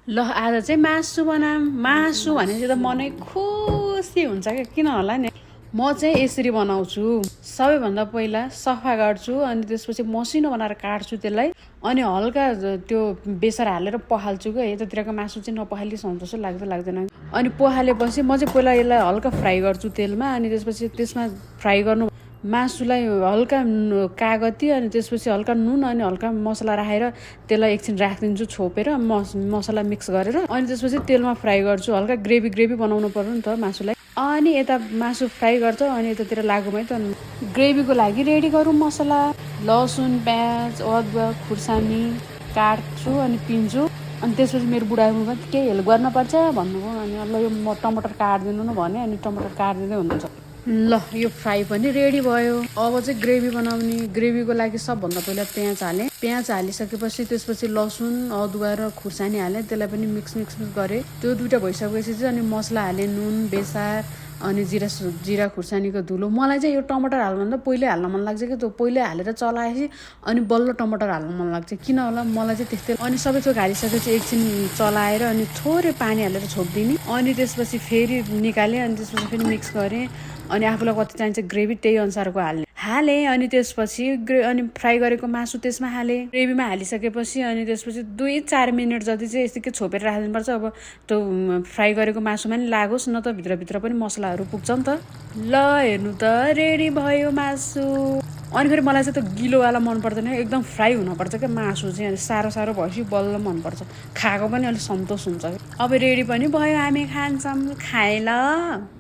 ल आज चाहिँ मासु बनाऊँ। मासु भनेपछि त मनै खुसी हुन्छ क्या, किन होला नि। म चाहिँ यसरी बनाउँछु। सबैभन्दा पहिला सफा गर्छु, अनि त्यसपछि मसिनो बनाएर काट्छु त्यसलाई, अनि हल्का त्यो बेसर हालेर पखाल्छु क्या। यतातिरको मासु चाहिँ नपखालिसम्म जस्तो लाग्दैन। अनि पखालेपछि म चाहिँ पहिला यसलाई हल्का फ्राई गर्छु तेलमा, अनि त्यसपछि त्यसमा फ्राई गर्नु मासुलाई हल्का कागती, अनि त्यसपछि हल्का नुन अनि हल्का मसला राखेर त्यसलाई एकछिन राखिदिन्छु छोपेर, मसला मिक्स गरेर। अनि त्यसपछि तेलमा फ्राई गर्छु। हल्का ग्रेभी बनाउनु पर्यो नि त मासुलाई। अनि यता मासु फ्राई गर्छ, अनि यतातिर लागौँ है त। ग्रेभीको लागि रेडी गरौँ मसला। लसुन, प्याज, अदुवा, खुर्सानी काट्छु अनि पिन्छु। अनि त्यसपछि मेरो बुढामा केही हेल्प गर्न पर्छ भन्नुभयो, अनि ल यो म टमाटर काटिदिनु न भने, अनि टमाटर काटिदिँदै हुनुहुन्छ। ल यो फ्राई पनि रेडी भयो। अब चाहिँ ग्रेभी बनाउने। ग्रेभीको लागि सबभन्दा पहिला प्याज हालेँ। प्याज हालिसकेपछि त्यसपछि लसुन, अदुवा र खुर्सानी हालेँ। त्यसलाई पनि मिक्स गरेँ। त्यो दुइटा भइसकेपछि चाहिँ अनि मसला हालेँ, नुन, बेसार, अनि जिरा खुर्सानीको धुलो। मलाई चाहिँ यो टमाटर हाल्नुभन्दा पहिल्यै हाल्न मन लाग्छ कि, त्यो पहिल्यै हालेर चलाएपछि अनि बल्ल टमाटर हाल्न मन लाग्छ, किन होला मलाई चाहिँ त्यस्तै। अनि सबै थोक हालिसकेपछि एकछिन चलाएर अनि थोरै पानी हालेर छोपिदिने। अनि त्यसपछि फेरि निकालेँ, अनि त्यसपछि फेरि मिक्स गरेँ। अनि आफूलाई कति चाहिन्छ ग्रेभी त्यही अनुसारको हालेँ। अनि त्यसपछि अनि फ्राई गरेको मासु त्यसमा हालेँ। ग्रेभीमा हालिसकेपछि अनि त्यसपछि 2-4 मिनट जति चाहिँ यस्तै छोपेर राखिदिनुपर्छ। अब त्यो फ्राई गरेको मासुमा नि लागोस् न त, भित्र पनि मसलाहरू पुग्छ नि त। ल हेर्नु त रेडी भयो मासु। अनि फेरि मलाई चाहिँ त्यो गिलोवाला मन पर्दैन, एकदम फ्राई हुनुपर्छ क्या मासु चाहिँ। अनि साह्रो भएपछि बल्ल मनपर्छ, खाएको पनि अलिक सन्तोष हुन्छ। अब रेडी पनि भयो, हामी खान्छौँ। खाए ल।